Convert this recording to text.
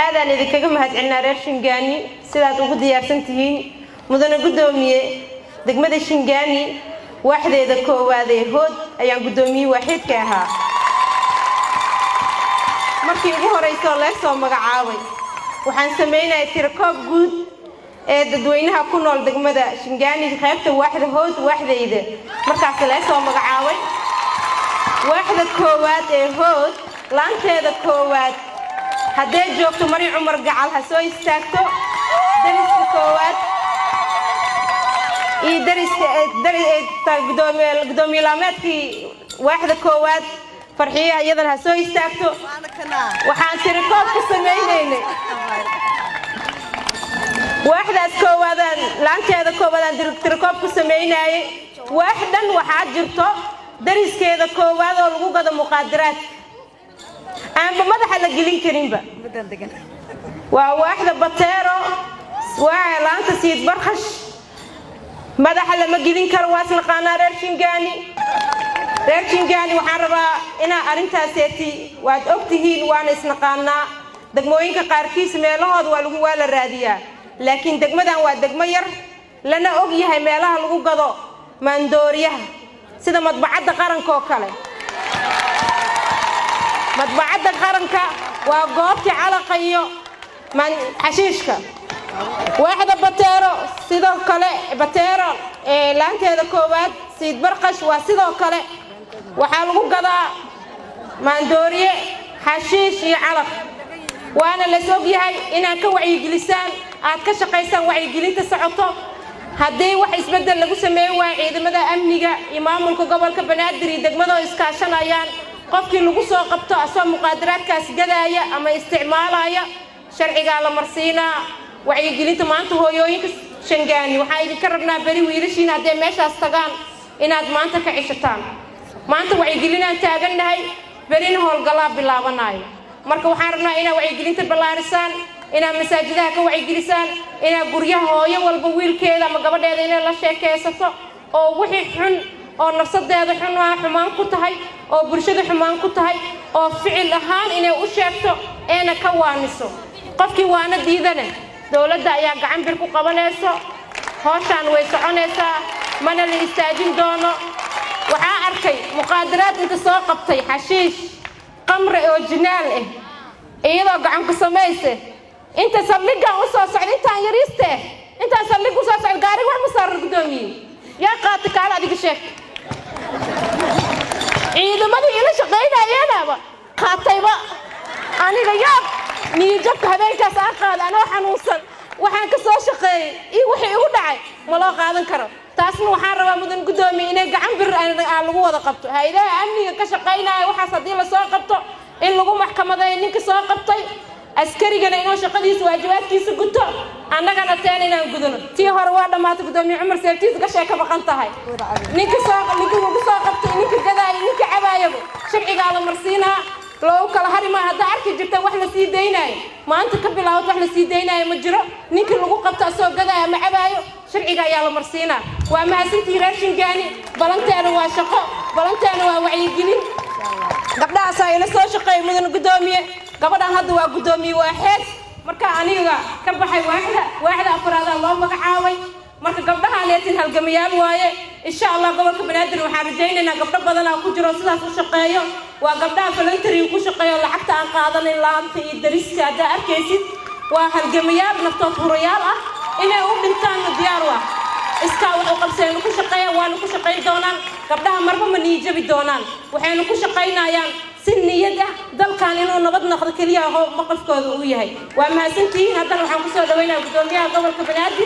Aadaan idinkaga mahadcelinaa, reer Shingaani, sidaad ugu diyaarsan tihiin. Mudane guddoomiye, degmada Shingaani waaxdeeda koowaad ee Hood ayaan guddoomiye waaxeedka ahaa. Markii ugu horaysa oo lee soo magacaabay, waxaan samaynaya tirakoob guud ee dadweynaha ku nool degmada Shingaani, qaybta waaxda Hood. Waaxdayda markaas lee soo magacaabay, waaxda koowaad ee Hood, laanteeda koowaad, hadday joogto Mari Cumar Gacal, ha soo istaagto. Dariska koowaad iyo dariska gudoomiye laameedkii waaxda koowaad, Farxiyaha, iyadana ha soo istaagto. Waxaan tirikoob ku samaynaynay waaxdaas koowaadaan, laanteeda koowaadaan tirikoob ku samaynaayey. Waax dhan waxaa jirto dariskeeda koowaad oo lagu gado muqaadaraadka aanba madaxa la gelin karinba, waa waaxda Bateero, waa laanta Siid Barkhash. Madaxa lama gelin karo, waa isnaqaanaa, reer Shingaani. Reer Shingaani, waxaan rabaa inaa arrintaaseeti waad og tihiin, waana isnaqaanaa. Degmooyinka qaarkiis meelahooda waa lagu waa la raadiyaa, laakiin degmadan waa degmo yar, lana og yahay meelaha lagu gado maandooriyaha, sida Madbacadda Qaranka oo kale. Madbacadda Qaranka waa goobtii calaqa iyo xashiishka. Waaxda Bateero sidoo kale, Bateero laanteeda koowaad, Siid Barqash, waa sidoo kale, waxaa lagu gadaa maandooriye, xashiish iyo calaq, waana las og yahay. Inaad ka wacyigelisaan, aad ka shaqaysaan wacyigelinta socoto. Haddii wax isbeddel lagu sameyn waayo, ciidamada amniga iyo maamulka gobolka Banaadir iyo degmadoo iskaashanayaan, qofkii lagu soo qabto asoo muqaadaraadkaas gadaaya ama isticmaalaya, sharcigaa la marsiinaa. Wacyigelinta maanta, hooyooyinka Shangaani, waxaan idinka rabnaa beri wiilashiina hadday meeshaas tagaan inaad maanta ka ceshataan. Maanta wacyigelinaan taagannahay, berina howlgallaa bilaabanaayo. Marka waxaan rabnaa inaad wacyigelinta ballaarisaan, inaad masaajidaha ka wacyigelisaan, inaad guryaha hooyo walba wiilkeeda ama gabadheeda inay la sheekaysato, oo wixii xun oo nafsadeeda xun xumaan ku tahay oo bulshada xumaan ku tahay oo ficil ahaan inay u sheegto eena ka waaniso. Qofkii waana diidane, dowladda ayaa gacan bir ku qabanayso. Howshaan way soconaysaa, mana la istaajin doono. Waxaa arkay muqaadaraad inta soo qabtay, xashiish, qamre oo jinaal ah, iyadoo gacan ku samayse. Inta saldhiggan u soo socda, intaan yariiste ah, intaan saldhig u soo socda, gaariga wax ma saaran. Guddoomiye, yaa qaata? Kaala adiga sheeg. Ciidamadii ila shaqaynayeenaba qaatayba. Aniga yaab, niyijabka habeenkaas aan qaada anoo xanuunsan, waxaan ka soo shaqeeyey iyo wixii igu dhacay ma loo qaadan karo. Taasna waxaan rabaa, mudan guddoomiye, inay gacan bir aan lagu wada qabto hay-adaha amniga ka shaqaynaya. Waxaas haddii lasoo qabto, in lagu maxkamadeeyo ninka soo qabtay, askarigana inuu shaqadiisa waajibaadkiisa guto, annagana teen inaan gudano. Tii hore waa dhammaatay. Guddoomiye Cumar seeftiisa gashee ka maqan tahay. Ninka soo ninka lagu soo qabtay, ninka gadaayo, ninka cabaayaba, sharcigaa la marsiinaa, loogu kala hari maa. Haddaa arki jirta wax la sii daynaayo, maanta ka bilaawad wax la sii daynaayo ma jiro. Ninkii lagu qabto asoo gadaayo ama cabaayo, sharciga ayaa la marsiinaa. Waa mahadsantihi, reer Shingaani. Balanteena waa shaqo, balanteena waa wacyigelin. Gabdhahaasaa ila soo shaqeeya, mudan guddoomiye. Gabadhan hadda waa guddoomiye waaxeed. Marka aniga ka baxay waaxda, waaxda afraadaa loo magacaabay. Marka gabdhahaan halgamayaal waaye. Insha Allah, gobolka Banaadir waxaan rajaynaynaa gabdho badanaa ku jiro sidaas u shaqeeyo. Waa gabdhaha voluntary ku shaqeeyo, lacagta aan qaadanin. Laanta iyo dariska haddaa arkaysid, waa halgamayaal naftood hurayaal ah, inay u dhintaanna diyaar u ah. Iskaa wax u qabsaynu ku shaqeeyaan, waana ku shaqayn doonaan. Gabdhaha marba ma niijabi doonaan. Waxaynu ku shaqaynayaan si niyad ah, dalkan inuu nabad noqdo keliya maqafkooda uu yahay. Waa mahadsantihiin. Haddana waxaan kusoo dhaweynaya guddoomiyaha gobolka Banaadir.